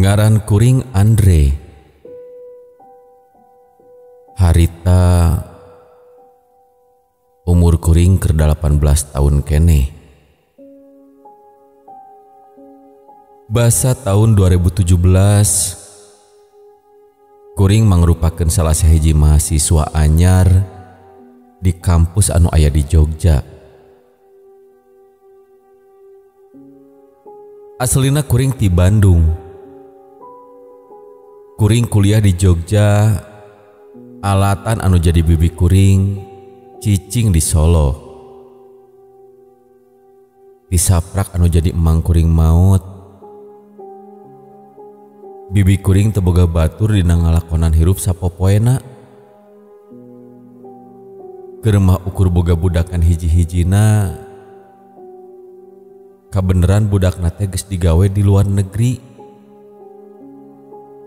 Ngaran kuring Andre. Harita umur kuring keur 18 tahun keneh. Basa tahun 2017 kuring mangrupakeun salah sahiji mahasiswa anyar di kampus anu aya di Jogja. Aslina kuring ti Bandung. Kuring kuliah di Jogja, alatan anu jadi bibi kuring cicing di Solo. Disaprak anu jadi emang kuring maut. Bibi kuring teu boga batur dina ngalakonan hirup sapopoena. Keur mah ukur boga budakan hiji-hijina, kabeneran budakna teh geus digawe di luar negeri.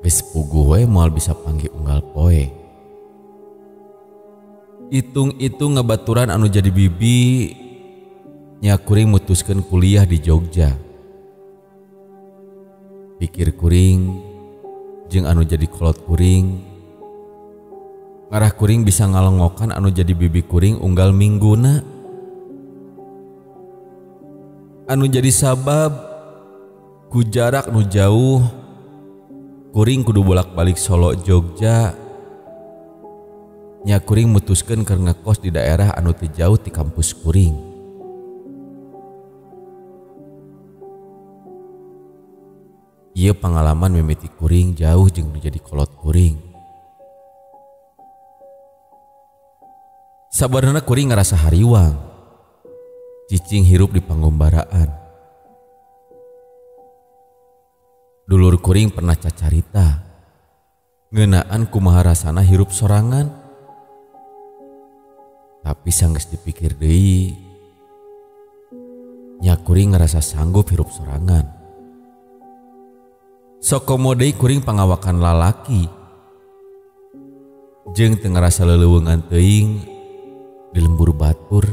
Geus puguh we moal bisa panggih unggal poe. Itung-itung ngabaturan anu jadi bibi, nya kuring mutuskeun kuliah di Jogja. Pikir kuring jeung anu jadi kolot kuring, ngarah kuring bisa ngalengokan anu jadi bibi kuring unggal mingguna. Anu jadi sabab ku jarak nu jauh, kuring kudu bolak-balik Solo Jogja. Nya kuring mutuskeun keur ngekos di daerah anu teu jauh ti kampus kuring. Ieu pangalaman mimiti kuring jauh jeung nu jadi kolot kuring. Sabarna kuring ngarasa hariwang, cicing hirup di pangombaraan. Dulur kuring pernah cacarita ngeunaan kumaha rasana hirup sorangan. Tapi sanggeus dipikir deui, nya kuring ngerasa sanggup hirup sorangan. Sokomo deui kuring pangawakan lalaki jeung teu ngarasa leuleungan teuing di lembur batur,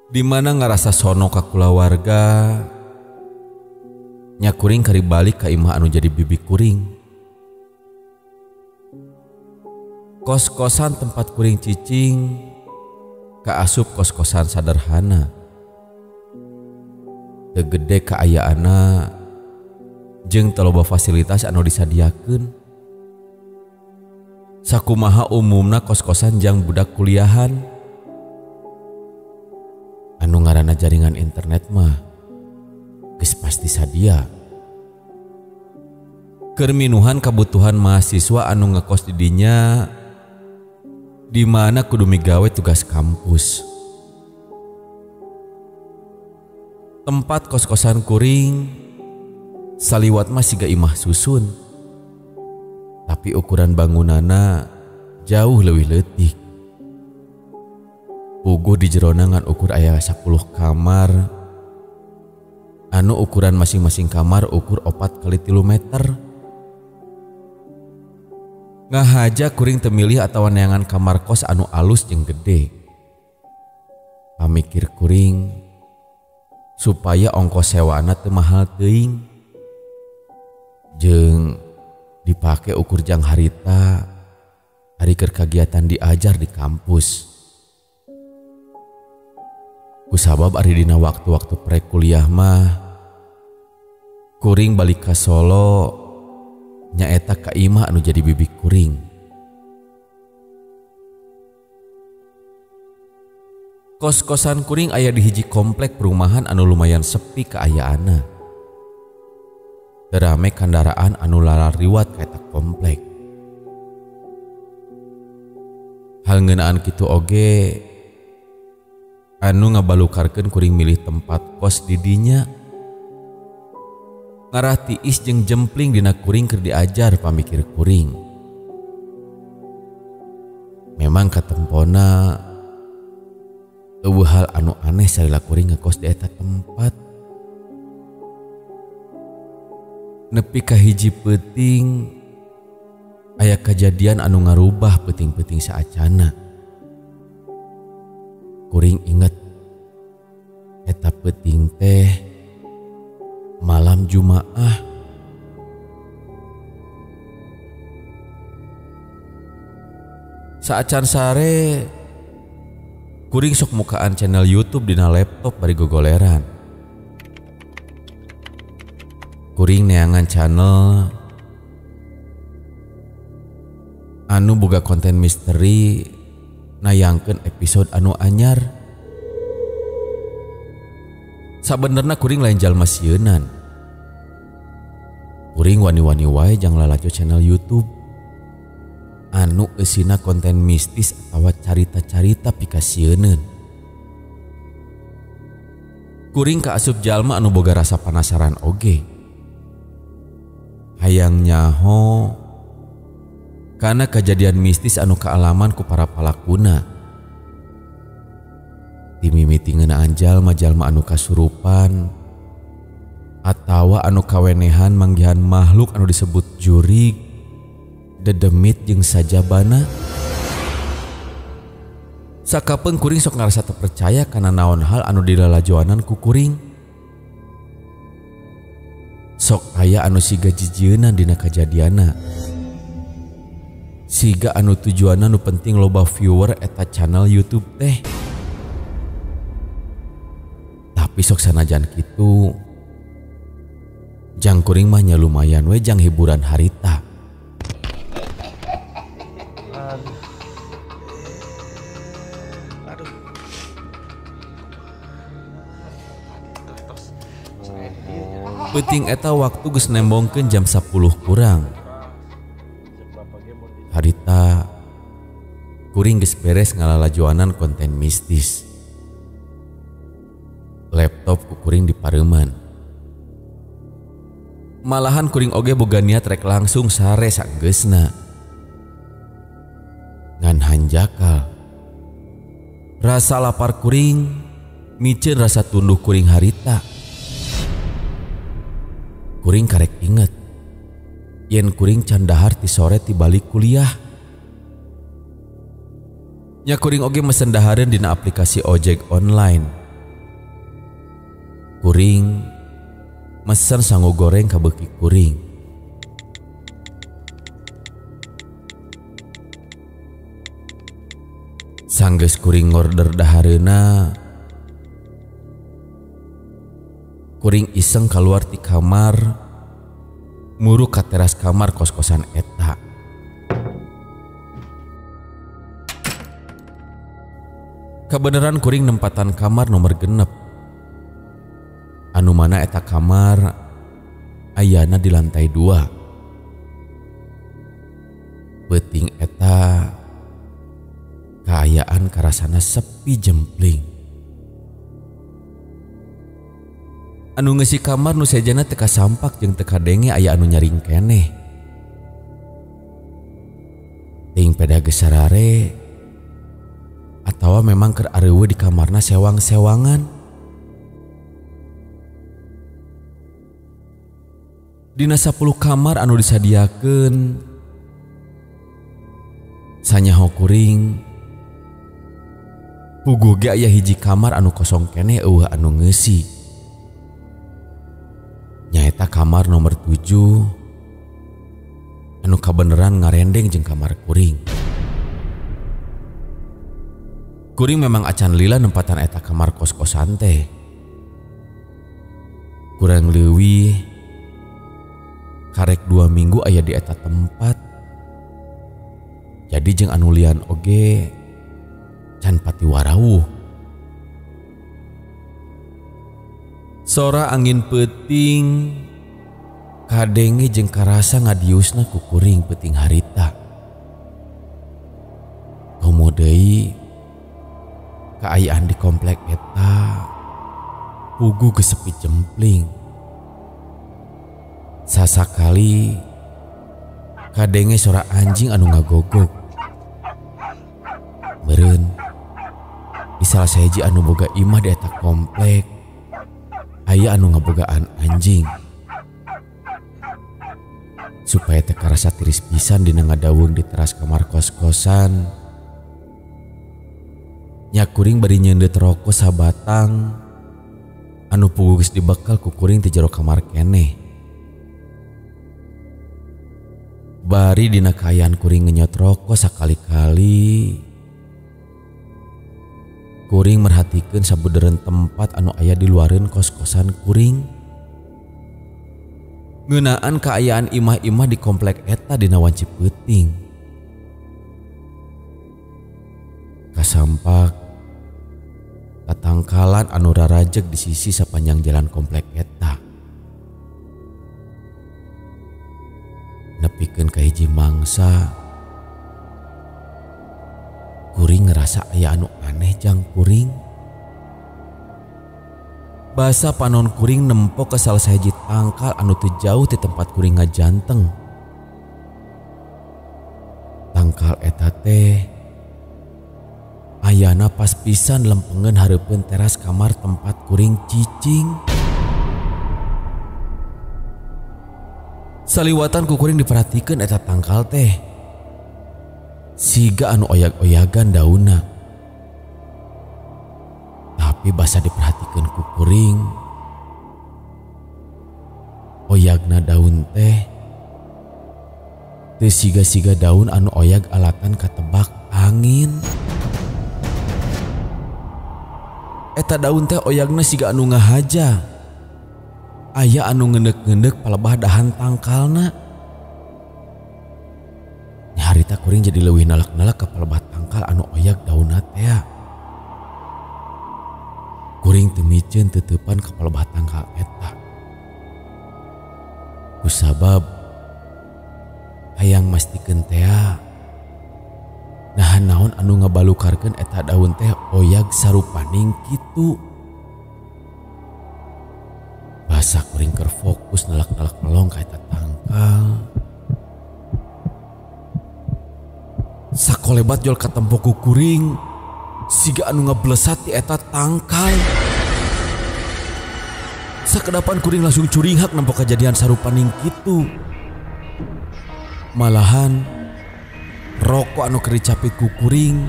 di mana ngarasa sono ka kulawarga. Nya kuring kari balik ka imah anu jadi bibi kuring. Kos-kosan tempat kuring cicing kaasup kos-kosan sederhana. Teu gede kaayaanna jeung teu loba fasilitas anu disadiakeun. Sakumaha umumna kos-kosan jang budak kuliahan. Anu ngaranna jaringan internet mah geus pasti sadia. Keur minuhan kabutuhan mahasiswa anu ngekos di dinya, di mana kudu migawe tugas kampus. Tempat kos-kosan kuring saliwat mah siga imah susun, tapi ukuran bangunana jauh leuwih leutik. Puguh di jerona ngan ukur aya 10 kamar, anu ukuran masing-masing kamar ukur 4 kali 3 meter. Ngahaja kuring temilih atawa neangan kamar kos anu alus jeung gede. Pamikir kuring supaya ongkos sewana teu mahal teuing, jeung dipake ukur jang harita ari keur kagiatan diajar di kampus. Kusabab ari dina waktu-waktu prekuliah mah kuring balik ka Solo nyaeta ka imah anu jadi bibi kuring. Kos-kosan kuring aya di hiji komplek perumahan anu lumayan sepi kaayaanna. Teu rame kandaraan anu lalariwat ka eta komplek. Hal ngeunaan kitu oge anu ngabalukarkeun kuring milih tempat kos di dinya. Ngarah tiis jeung jempling dina kuring keur diajar pamikir kuring. Memang katempona eueuh hal anu aneh salila kuring ngekos di eta tempat. Nepi ka hiji peuting aya kajadian anu ngarubah peuting-peuting saacana. Kuring inget eta peuting teh Malam Jumaah. Saacan sare kuring sok mukaan channel YouTube dina laptop bari gogoleran. Kuring neangan channel anu boga konten misteri nayangkeun episode anu anyar. Sabenerna kuring lain jalma sieunan. Kuring wani-wani wae jang lalajo channel YouTube anu eusina konten mistis atawa carita-carita pikasieuneun. Kuring kaasup jalma anu boga rasa penasaran oge. Hayang nyaho kana kejadian mistis anu kaalaman ku para palakuna. Dimimiti ngeunaan jalma-jalma anu kasurupan atawa anu kawenehan manggihan makhluk anu disebut jurig, dedemit jeung sajabana. Sakapeung kuring sok ngarasa teu percaya kana naon hal anu dilalajoanan ku kuring. Sok aya anu siga jijieunan dina kajadianna. Siga anu tujuanna nu penting loba viewer eta channel YouTube teh. Tapi sok sanajan kitu, jang kuring mah nya lumayan we jang hiburan harita. Peuting eta waktu geus nembongkeun jam 10 kurang. Harita kuring geus beres ngalalajoanan konten mistis. Laptop ku kuring dipareuman. Malahan kuring oge boga niat rek langsung sare sageusna. Ngan hanjakal. Rasa lapar kuring miceun rasa tunduh kuring harita. Kuring karek inget yen kuring can dahar ti sore ti balik kuliah. Nya kuring oge mesen dahareun dina aplikasi ojek online. Kuring mesen sangu goreng ka beuki kuring. Sanggeus kuring ngorder dahareuna, kuring iseng keluar ti kamar, muru ka teras kamar kos-kosan eta. Kabeneran kuring nempatan kamar nomor 6. Anu mana eta kamar ayana di lantai 2. Peuting eta kaayaan karasana sepi jempling. Anu ngeusi kamar nu sejana teu kasampak jeung teu kadenge aya anu nyaring keneh. Ting peda geus sarare atawa memang keur areuweuh di kamarna sewang-sewangan. Dina 10 kamar anu disadiakeun sanyaho kuring puguh ge aya hiji kamar anu kosong keneh eueuh anu ngeusi. Nyaeta kamar nomor 7 anu kabeneran ngarendeng jeung kamar kuring. Kuring memang acan lila nempatan eta kamar kos-kosan teh. Kurang leuwih karek 2 minggu aya di eta tempat. Jadi jeung anu lian oge can pati warawuh. Sora angin peuting kadenge jeung karasa ngadiusna ku kuring peuting harita. Komo deui kaayaan di komplek eta puguh geus sepi jempling. Sasakali kadenge sora anjing anu ngagogog. Meureun di salah sahiji anu boga imah di eta komplek aya anu ngabogaan anjing. Supaya teu karasa tiris pisan dina ngadawung di teras kamar kos-kosan. Nya kuring bari nyeundeut roko sabatang Anu puguh geus dibekal ku kuring ti jero kamar keneh. Bari dina kaayaan kuring ngenyot rokok sakali-kali, kuring merhatikeun sabudeureun tempat anu aya di luareun kos-kosan kuring. Ngeunaan kaayaan imah-imah di komplek eta dina wanci peuting. Kasampak tatangkalan anu rarajeg di sisi sapanjang jalan komplek eta. Nepikeun ka hiji mangsa, kuring ngerasa aya anu aneh jang kuring. Basa panon kuring nempo ke salah sahiji tangkal anu teu jauh ti tempat kuring ngajanteng. Tangkal eta teh ayana pas pisan lempengeun hareupeun teras kamar tempat kuring cicing. Saliwatan ku kuring diperhatikeun eta tangkal teh siga anu oyag-oyagan daunna. Tapi basa diperhatikeun ku kuring, oyagna daun teh teu siga-siga daun anu oyag alatan katebak angin. Eta daun teh oyagna siga anu ngahaja. Aya anu ngendek-ngendek palebah dahan tangkalna. Nyarita kuring jadi leuwih nalak-nalak ka palebah tangkal anu oyag daunna teh. Kuring teu miceun teuteupan ka palebah tangkal eta. Kusabab hayang mastikeun teh nahan naon anu ngabalukarkeun eta daun teh oyag sarupaning kitu. Basa kuring keur fokus nalak-nalak melong ka eta tangkal. Sakolebat jol katempo ku kuring siga anu ngablesat ti eta tangkal. Sakedapan kuring langsung curinghak nempo kejadian sarupaning kitu. Malahan rokok anu keur dicapit ku kuring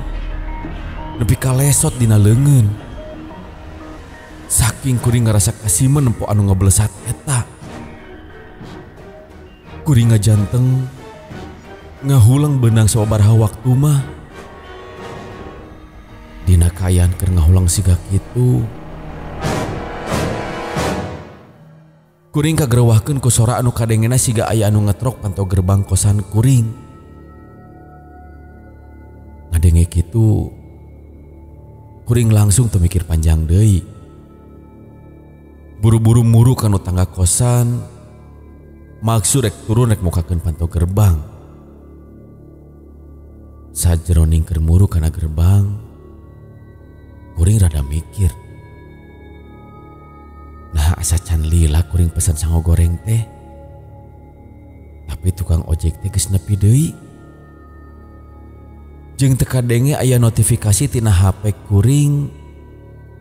nepi ka lesot dina leungeun. Saking kuring ngarasa kasimen nempo anu ngablesat eta. Kuring ngajanteng ngahulang benang sababaraha waktu mah. Dina kaayaan keur ngahulang siga kitu, kuring kagerewahkeun ku sora anu kadengena siga aya anu ngetrok panto gerbang kosan kuring. Ngadenge kitu, kuring langsung teu mikir panjang deui. Buru-buru muru kanu tangga kosan, maksud rek turun rek mukakeun panto gerbang. Sajroning keur muru kana gerbang, kuring rada mikir. Nah asa can lila kuring pesan sango goreng teh. Tapi tukang ojek teh geus nepi deui. Jeung teu kadenge aya notifikasi tina HP kuring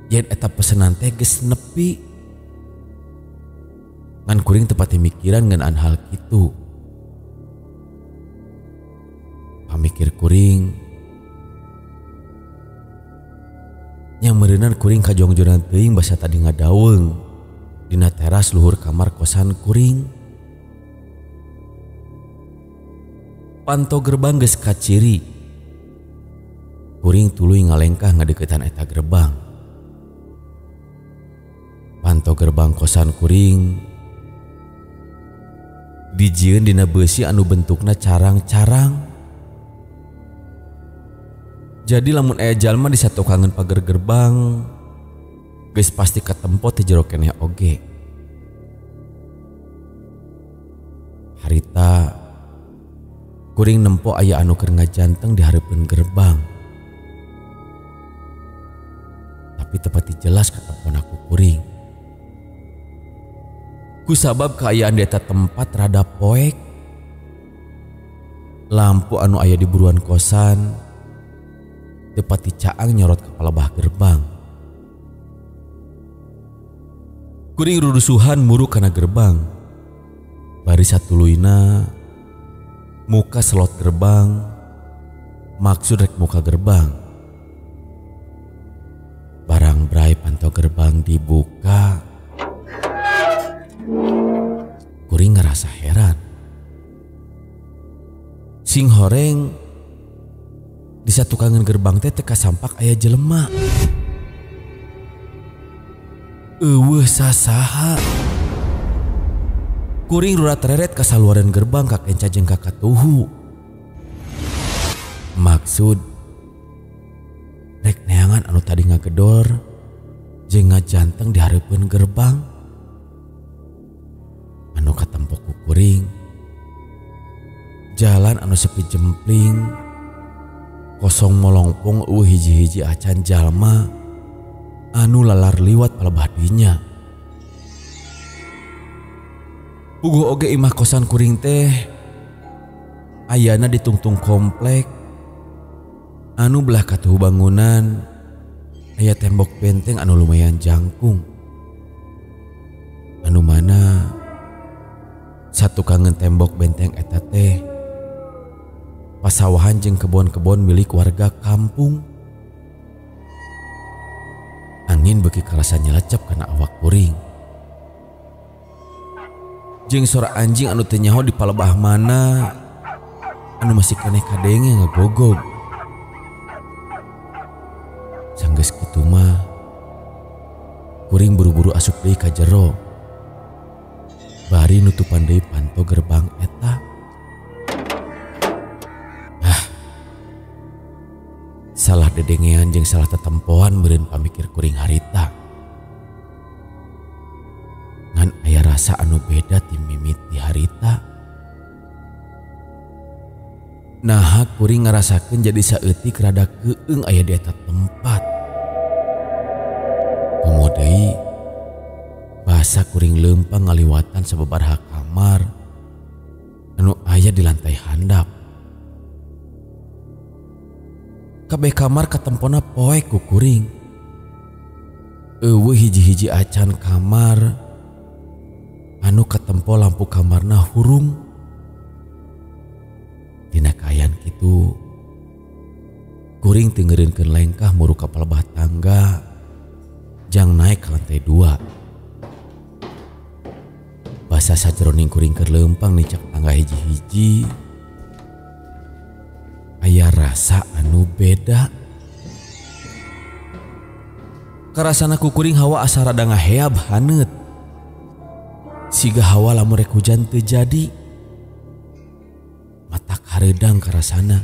yen eta pesenan teh geus nepi. Ngan kuring teu pati mikiran ngeunaan hal kitu. Pamikir kuring nya meureunan kuring kajongjonan teuing basa tadi ngadaweung dina teras luhur kamar kosan kuring. Panto gerbang geus kaciri. Kuring tuluy ngalengkah ngadeukeutan eta gerbang. Panto gerbang kosan kuring dijieun dina beusi anu bentukna carang-carang. Jadi lamun aya jalma di satukangeun pager gerbang geus pasti katempo ti jero keneh oge. Harita kuring nempo aya anu keur ngajanteng di hareupeun gerbang. Tapi teu pati jelas katempona ku kuring. Kusabab kaayaan di eta tempat rada poek. Lampu anu aya di buruan kosan teu pati caang nyorot ka palebah gerbang. Kuring rurusuhan muru kana gerbang. Bari satuluyna muka selot gerbang, maksud rek muka gerbang. Barang brai panto gerbang dibuka, Kuring ngerasa heran. Sing horeng di satukangan gerbang teh teka sampak aya jelema. Eueuh sasaha. Kuring rurat reret ka saluaran gerbang ka kenca jeung ka katuhu. Maksud rek neangan anu tadi ngagedor jeung ngajanteng di hareupeun gerbang. Anu katempo ku kuring jalan anu sepi jempling kosong molongpong eueuh hiji-hiji acan jalma anu lalar liwat palebah dinya. Puguh oge imah kosan kuring teh ayana ditungtung komplek anu belah katuhu bangunan aya tembok benteng anu lumayan jangkung, anu mana satu kangen tembok benteng eta teh pasawahan jeung kebon-kebon milik warga kampung. Angin beuki karasa nyelecep kana awak kuring. Jeung sora anjing anu teu nyaho di palebah mana anu masih keneh kadenge ngagogog. Sanggeus kitu mah kuring buru-buru asup deui ka jero. Bari nutupan deui panto gerbang eta. Ah. Salah dedengean jeung salah tetempoan meureun pamikir kuring harita. Ngan aya rasa anu beda ti mimiti harita. Naha kuring ngarasakeun jadi saeutik rada keung aya di eta tempat. Komo deui basa kuring leumpang ngaliwatan sababaraha kamar anu aya di lantai handap. Kabeh kamar katempona poek ku kuring. Eueuh hiji-hiji acan kamar anu katempo lampu kamarna hurung. Dina kaayaan kitu kuring teu ngeureunkeun lengkah muru ka palebah tangga jang naik ka lantai 2. Basa sajeroning kuring keur leumpang nincak tangga hiji-hiji aya rasa anu beda. Karasana ku kuring hawa asa rada ngaheab haneut. Siga hawa lamun rek hujan teu jadi. Matak hareudang karasana.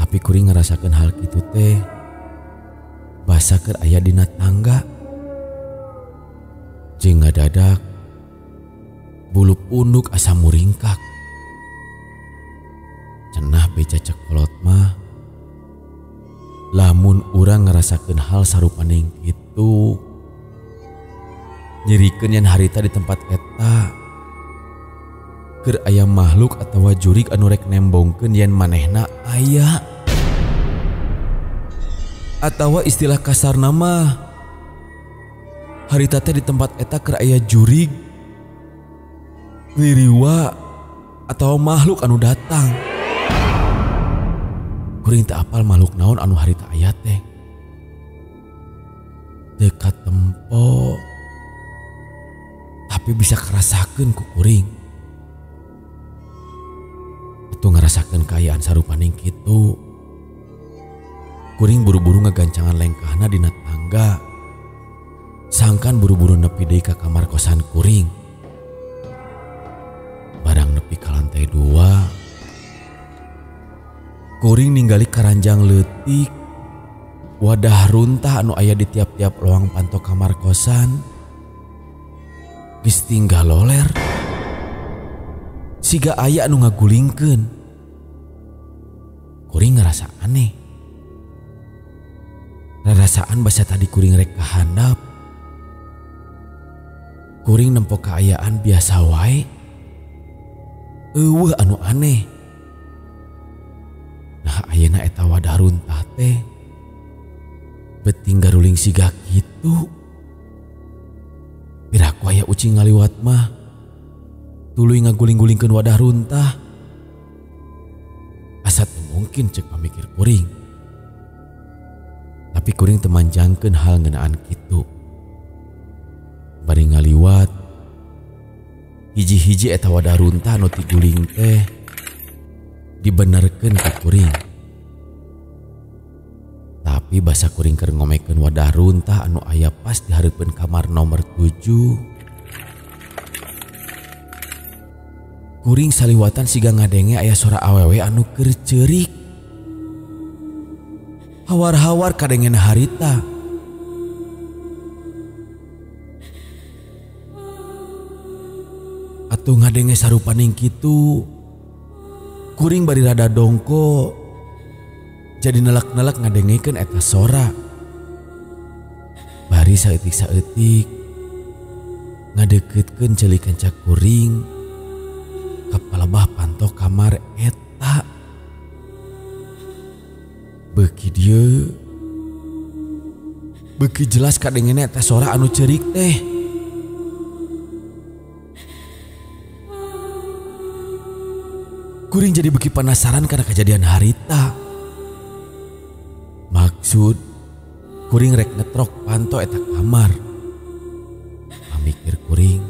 Tapi kuring ngarasakeun hal kitu teh basa keur aya dina tangga. Jeung ngadadak bulu punduk asa muringkak. Cenah beja cek kolot mah lamun urang ngarasakeun hal sarupaning kitu nyerikeun yen harita di tempat eta keur aya makhluk atawa jurig anu rek nembongkeun yen manehna aya. Atawa istilah kasarna mah harita teh di tempat eta keur aya jurig, ririwa atawa makhluk anu datang. Kuring teu apal makhluk naon anu harita aya teh. Teu katempo tapi bisa kerasakeun ku kuring. Atuh ngarasakeun kaayaan sarupaning kitu. Kuring buru-buru ngagancangan lengkahna dina tangga. Sangkan buru-buru nepi deui ka kamar kosan kuring. Barang nepi ka lantai 2, kuring ninggali karanjang leutik, wadah runtah anu aya di tiap-tiap lowang panto kamar kosan geus tinggal loler. Siga aya anu ngagulingkeun. Kuring ngerasa aneh. Rarasaan basa tadi kuring rek ka handap. Kuring nempo kaayaan biasa wae. Eueuh anu aneh. Nah ayeuna eta wadah runtah teh beuting garuling siga kitu. Piraku aya ucing ngaliwat mah tuluy ngaguling-gulingkeun wadah runtah. Asa teu mungkin cek pamikir kuring. Tapi kuring teu manjangkeun hal ngeunaan kitu. Bari ngaliwat Hiji-hiji eta wadah runtah anu tiguling teh dibenerkeun ku kuring. Tapi basa kuring keur ngomekeun wadah runtah anu aya pas di hareupeun kamar nomor 7. Kuring saliwatan siga ngadenge aya sora awewe anu keur ceurik. Hawar-hawar kadengen harita. Atuh ngadenge sarupaning kitu, kuring bari rada dongko, jadi nelak-nelak ngadengekeun eta sora. Bari saeutik-saeutik ngadeukeutkeun ceuli kenca kuring ka palebah panto kamar eta. Beuki dieu beuki jelas kadengena eta sora anu ceurik teh. Kuring jadi beuki penasaran karena kejadian harita. Maksud kuring rek ngetrok panto eta kamar. Pamikir kuring,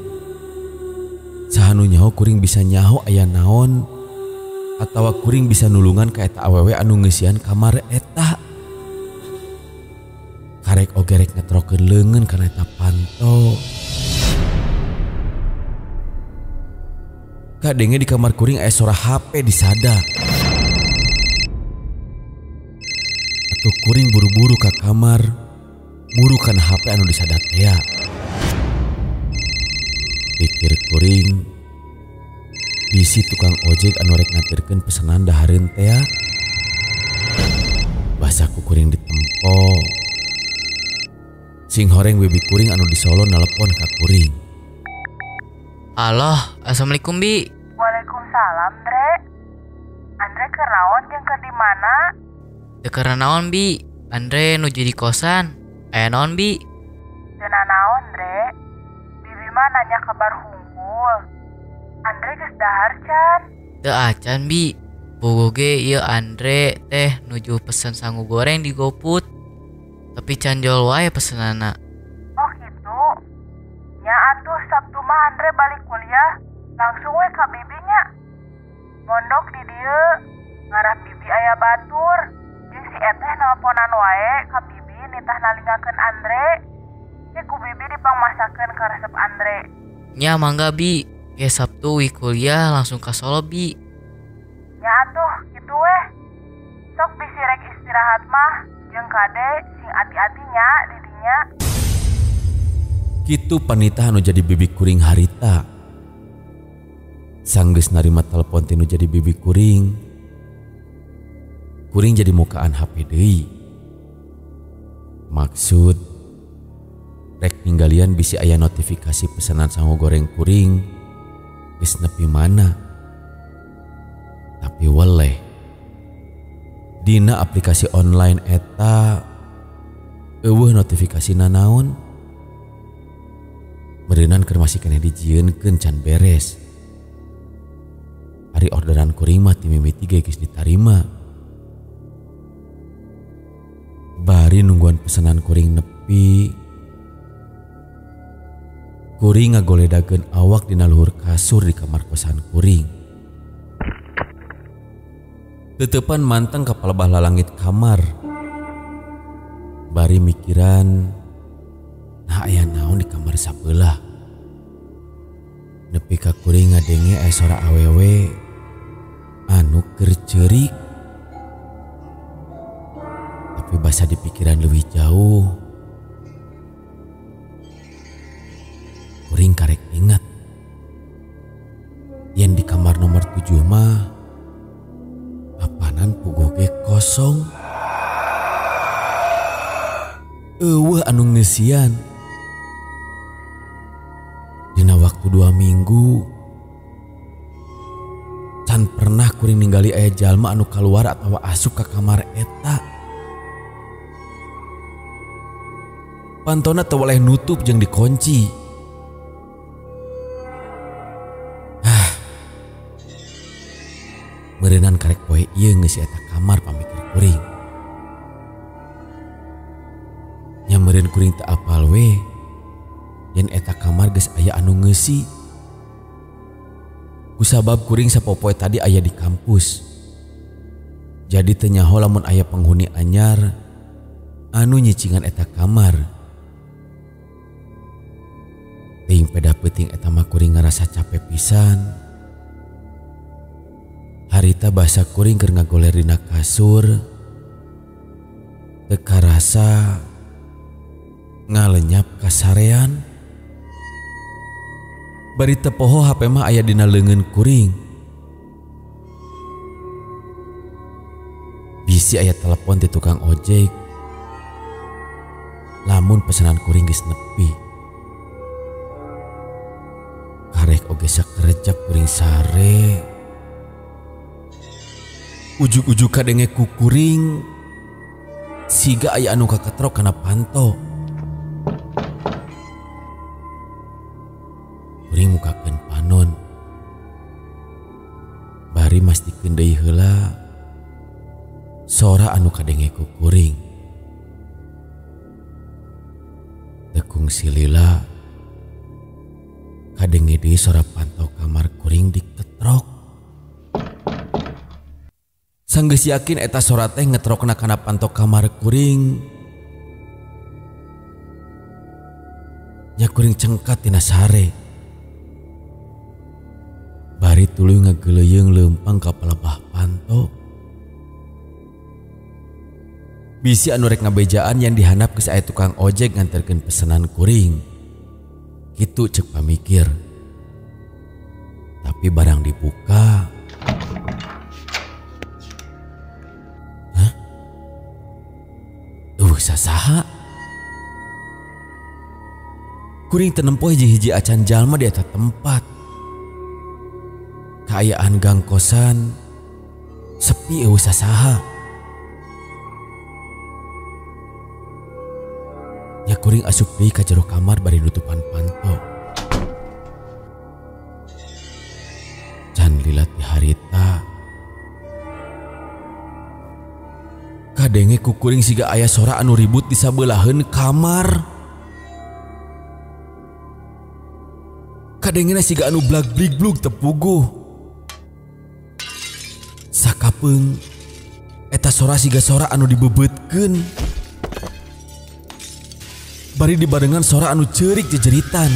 saha nu nyaho kuring bisa nyaho aya naon atawa kuring bisa nulungan ka eta awewe anu ngeusian kamar eta. Karek oge rek ngetrokeun leungeun kana eta panto. Kadenge di kamar kuring aya sora HP disada. Atuh kuring buru-buru ka kamar, buru kana HP anu disada tea. Pikir kuring, bisi tukang ojek anu rek nganterkeun pesanan dahareun tea. Basa ku kuring ditempo. Sing horeng bibi kuring anu di Solo nelepon ka kuring. Halo, assalamualaikum Bi. Waalaikumsalam Andre. Andre keur naon jeung keur di mana? Teu keur naon Bi. Andre nuju di kosan. Aya naon Bi? Teu nanaon Andre. Bibi mah nanya kabar hungkul. Andre geus dahar can? Teu acan Bi. Bogo ge ieu Andre teh nuju pesen sangu goreng di GoFood. Tapi can jol wae pesenana. Oh gitu. Nya atuh Sabtu mah Andre balik kuliah langsung we ka bibi nya. Mondok di dieu ngarah bibi aya batur. Jeung si eteh nelponan wae ka bibi nitah nalingakeun Andre. Ke ku bibi dipangmasakeun ka resep Andre. Nya mangga Bi. Ge Sabtu wi kuliah langsung ka Solo Bi. Nya atuh kitu weh. Sok bisi rek istirahat mah jeung kade sing ati-ati nya di dinya. Kitu panita anu jadi bibi kuring harita. Sanggeus narima telepon tinu jadi bibi kuring. Kuring jadi mukaan HP deui. Maksud rek ninggalian bisi aya notifikasi pesanan sangu goreng kuring geus nepi mana. Tapi weleh dina aplikasi online eta eueuh notifikasi nanaon. Meureunan keur masih keneh dijieunkeun can beres. Ari orderan kuring mah ti mimiti ge geus ditarima. Bari nungguan pesanan kuring nepi, kuring ngagoledageun awak dina luhur kasur di kamar kosan kuring. Tetepan manteng ka palebah lalangit kamar. Bari mikiran, nah aya naon di kamar sabelah. Nepi ka kuring ngadenge aya sora awewe anu keur ceurik. Tapi basa dipikiran leuwih jauh, kuring karek inget yen di kamar nomor 7 mah apanan puguh ge kosong. Eueuh anu ngeusian. Dina waktu 2 minggu can pernah kuring ningali aya jalma anu kaluar atawa asup ka kamar eta. Pantona teu weleh nutup jeung dikunci. Ah. Meureunan karek poe ieu ngeusi eta kamar pamikir kuring. Nya meureun kuring teu apal we yen eta kamar geus aya anu ngeusi. Kusabab kuring sapopoe tadi aya di kampus. Jadi teu nyaho lamun aya penghuni anyar anu nyicingan eta kamar. Ting peda peuting eta mah kuring ngarasa capek pisan. Harita basa kuring keur ngagoler dina kasur. Teu karasa ngalenyap kasarean. Bari teu poho HP mah aya dina leungeun kuring. Bisi aya telepon ti tukang ojek. Lamun pesanan kuring geus nepi. Karek oge sakerejap kuring sare. Ujug-ujug kadenge ku kuring siga aya anu kaketrok kana panto. Kuring mukakeun panon. Bari mastikeun deui heula sora anu kadenge ku kuring. Teu kungsi lila kadenge deui sora panto kamar kuring diketrok. Sanggeus yakin eta sora teh ngetrokna kana panto kamar kuring. Nya kuring cengkat tina sare. Bari tuluy ngageleuyeung leumpang ka palebah panto. Bisi anu rek ngabejaan yang dihandap geus aya tukang ojek nganterkeun pesanan kuring. Kitu cek pamikir. Tapi barang dibuka, hah? Eueuh sasaha? Kuring teu nempo hiji-hiji acan jalma di eta tempat. Kaayaan gang kosan sepi eueuh sasaha. Nya kuring asup deui ka jero kamar bari nutupan panto. Can lila ti harita kadenge ku kuring siga aya sora anu ribut di sabeullaheun kamar. Kadengena siga anu blag-blig-blug tepuguh. Sakapeung eta sora siga sora anu dibebeutkeun. Bari dibarengan sora anu ceurik jejeritan.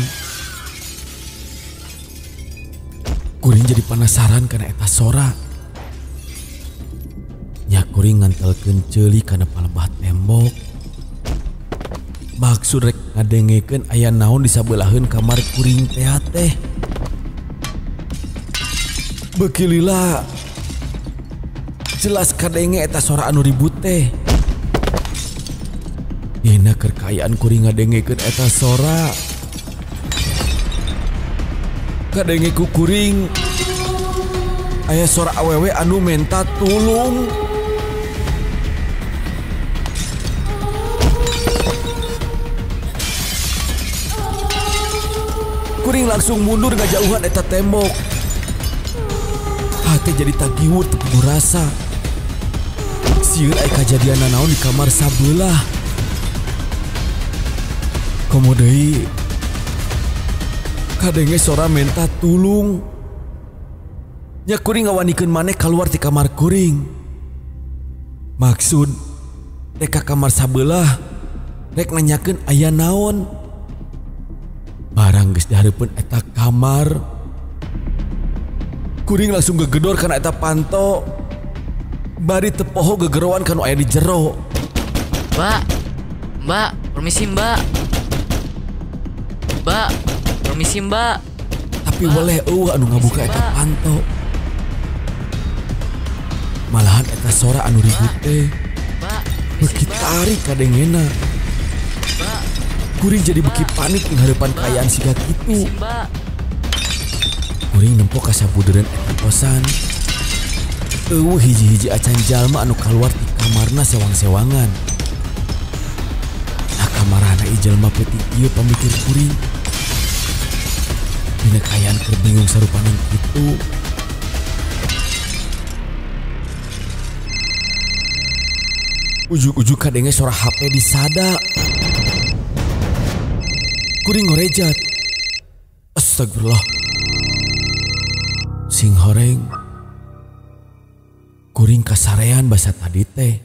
Kuring jadi penasaran kana eta sora. Nya kuring ngantelkeun ceuli kana palebah tembok. Maksud rek ngadengekeun aya naon di sabeullaheun kamar kuring teh. Beuki lila jelas kadenge eta sora anu ribut teh. Dina keur kaayaan kuring ngadengekeun eta sora. Kadenge ku kuring aya sora awewe anu menta tulung. Kuring langsung mundur ngajauhan eta tembok. Hati jadi tagiwur teu puguh rasa. Sieun aya kajadian nanaon di kamar sabelah. Komo deui kadenge sora menta tulung. Nya kuring ngawanikeun maneh kaluar ti kamar kuring. Maksud rek ka kamar sabelah rek nanyakeun aya naon. Barang geus dihareupeun eta kamar, kuring langsung gegedor kana eta panto. Bari teu poho gegeroan kanu aya di jero. Mbak, mbak, permisi mbak. Mbak, permisi mbak. Tapi weleh eueuh anu ngabuka eta panto. Malahan eta sora anu ribut teh beuki tarik kadengena. Kuring jadi beuki panik nghareupan kaayaan siga kitu. Kuring nempo ka sabudeureun eta kosan. Eueuh hiji-hiji acan jalma anu kaluar ti kamarna sewang-sewangan. Nah kamarana ieu jelema peuting ieu pamikir kuring. Dina kaayaan keur bingung sarupaning kitu. Ujug-ujug kadenge sora HP disada. Kuring ngorejat. Astagfirullah. Sing horeng kuring kasarean basa tadi teh.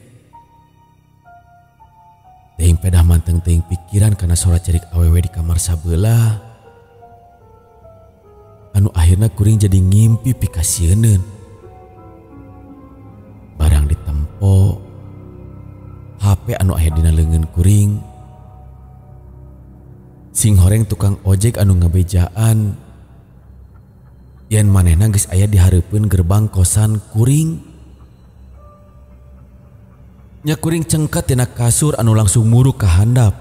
Teuing pedah manteng teuing pikiran karena suara cerik awewe di kamar sabelah. Anu akhirna kuring jadi ngimpi pikasieuneun. Barang ditempo HP anu aya dina leungeun kuring. Sing horeng tukang ojek anu ngabejaan yen manehna geus aya di hareupeun gerbang kosan kuring. Nya kuring cengkat tina kasur anu langsung muruk ka handap.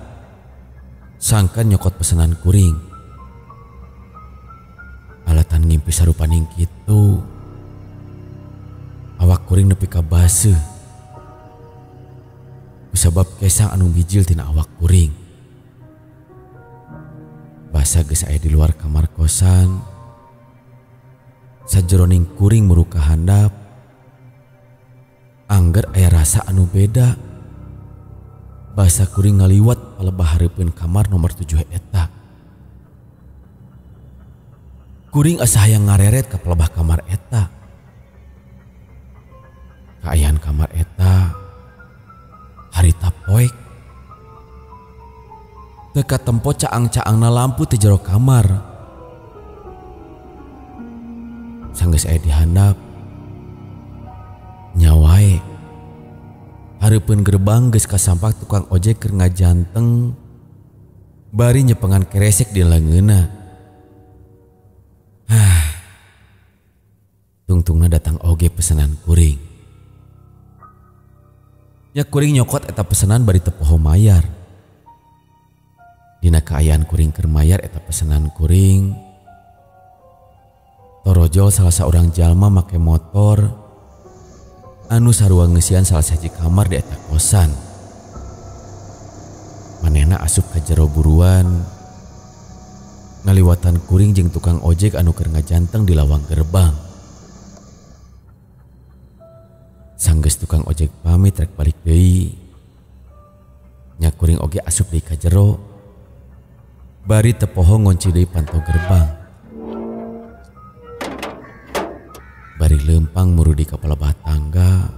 Sangkan nyokot pesanan kuring. Alatan ngimpi sarupaning kitu. Awak kuring nepi ka baseuh. Kusabab kesang anu bijil tina awak kuring. Basa geus aya di luar kamar kosan. Sajeroning kuring muruk ka handap. Angger aya rasa anu beda. Basa kuring ngaliwat palebah hareupeun kamar nomor 7 eta. Kuring asa hayang ngareret ka palebah kamar eta. Kaayaan kamar eta harita poek. Teu katempo caang-caangna lampu ti jero kamar. Sanggeus aya di handap nyawae hareupeun gerbang geus kasampak tukang ojek keur ngajanteng bari nyepengan keresek di leungeunna. Hah. Tungtungna datang oge pesanan kuring. Nya kuring nyokot eta pesanan bari teu poho mayar. Dina kaayaan kuring keur mayar eta pesanan kuring, torojol salah saurang jalma make motor anu sarua ngeusian salah sahiji kamar di eta kosan. Manehna asup ka jero buruan ngaliwatan kuring jeung tukang ojek anu keur ngajanteng di lawang gerbang. Sanggeus tukang ojek pamit rek balik deui. Nya kuring oge asup deui ka jero bari teu poho ngonci deui panto gerbang. Bari lempang muru di kapalabah tangga.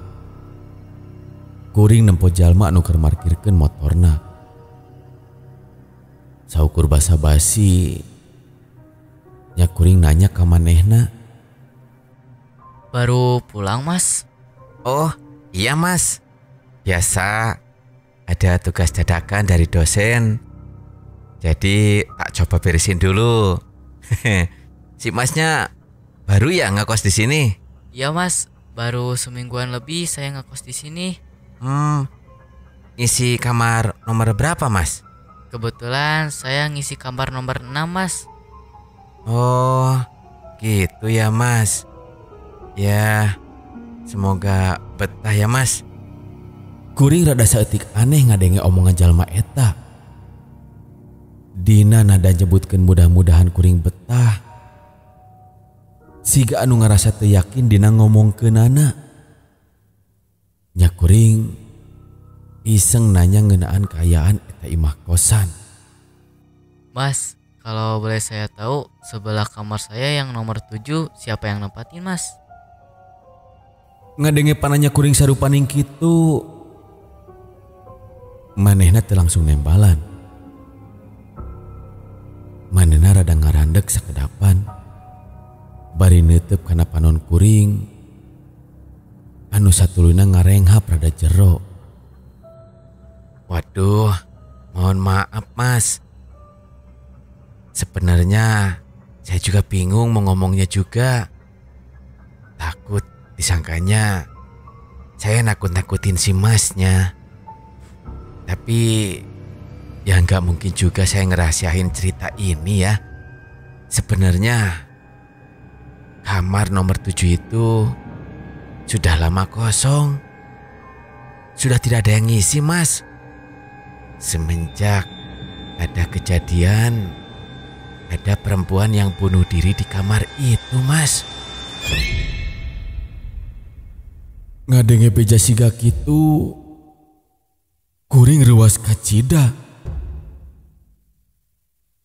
Kuring nempo jalma anu keur markirkeun motorna. Saukur basa-basi nya kuring nanya ka manehna. Baru pulang, Mas? Oh, iya, Mas. Biasa ada tugas dadakan dari dosen. Jadi tak coba beresin dulu. Si Masnya baru ya ngekos di sini? Iya, Mas, baru semingguan lebih saya ngekos di sini. Ngisi kamar nomor berapa, Mas? Kebetulan saya ngisi kamar nomor 6, Mas. Oh, gitu ya, Mas. Ya, semoga betah ya, Mas. Kuring rada saeutik aneh ngadenge omongan jalma eta. Dina nada nyebutkeun mudah-mudahan kuring betah. Siga anu ngarasa teu yakin dina ngomongkeunana. Nya kuring iseng nanya ngeunaan kaayaan eta imah kosan. Mas, kalau boleh saya tahu sebelah kamar saya yang nomor 7 siapa yang nempatin, Mas? Ngadenge pananya kuring sarupaning kitu, manehna teu langsung nembalan. Manehna rada ngarandeg sakedapan. Bari neuteub kana panon kuring anu satuluyna ngarenghap rada jero. Waduh, mohon maaf, Mas. Sebenarnya saya juga bingung mau ngomongnya juga. Takut disangkanya saya nakut-nakutin si Masnya. Tapi ya nggak mungkin juga saya ngerahasiain cerita ini ya. Sebenarnya kamar nomor 7 itu sudah lama kosong. Sudah tidak ada yang ngisi, Mas. Semenjak ada kejadian, ada perempuan yang bunuh diri di kamar itu, Mas. Ngadenge beja siga kitu, kuring reuas kacida.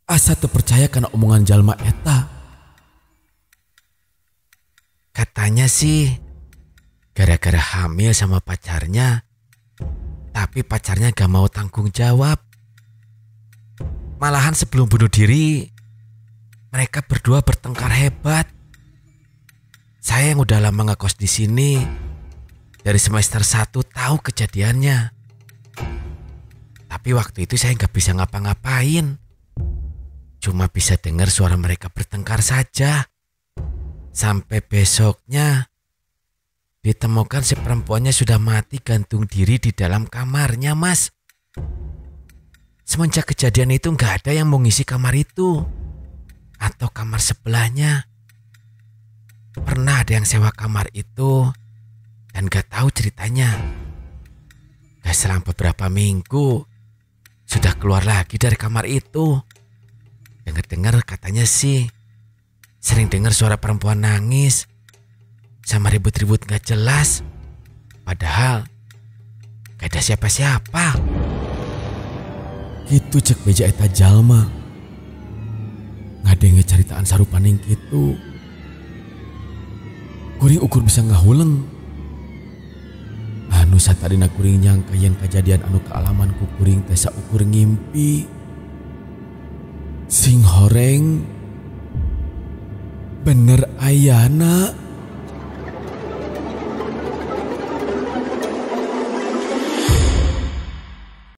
Asa teu percaya kana omongan jalma eta. Katanya sih gara-gara hamil sama pacarnya, tapi pacarnya gak mau tanggung jawab. Malahan sebelum bunuh diri, mereka berdua bertengkar hebat. Saya yang udah lama ngekos di sini, dari semester 1 tahu kejadiannya. Tapi waktu itu saya gak bisa ngapa-ngapain. Cuma bisa dengar suara mereka bertengkar saja. Sampai besoknya ditemukan si perempuannya sudah mati gantung diri di dalam kamarnya, Mas. Semenjak kejadian itu gak ada yang mau ngisi kamar itu atau kamar sebelahnya. Pernah ada yang sewa kamar itu dan gak tahu ceritanya. Gak selang beberapa minggu sudah keluar lagi dari kamar itu. Dengar-dengar katanya sih sering dengar suara perempuan nangis sama ribut-ribut gak jelas. Padahal gak ada siapa-siapa. Kitu cek beja eta jalma. Ngadenge caritaan sarupaning kitu. Kuring ukur bisa ngahuleng. Anu satadina kuring nyangka yen kajadian anu kaalaman ku kuring teh saukur ngimpi. Sing horeng bener ayana.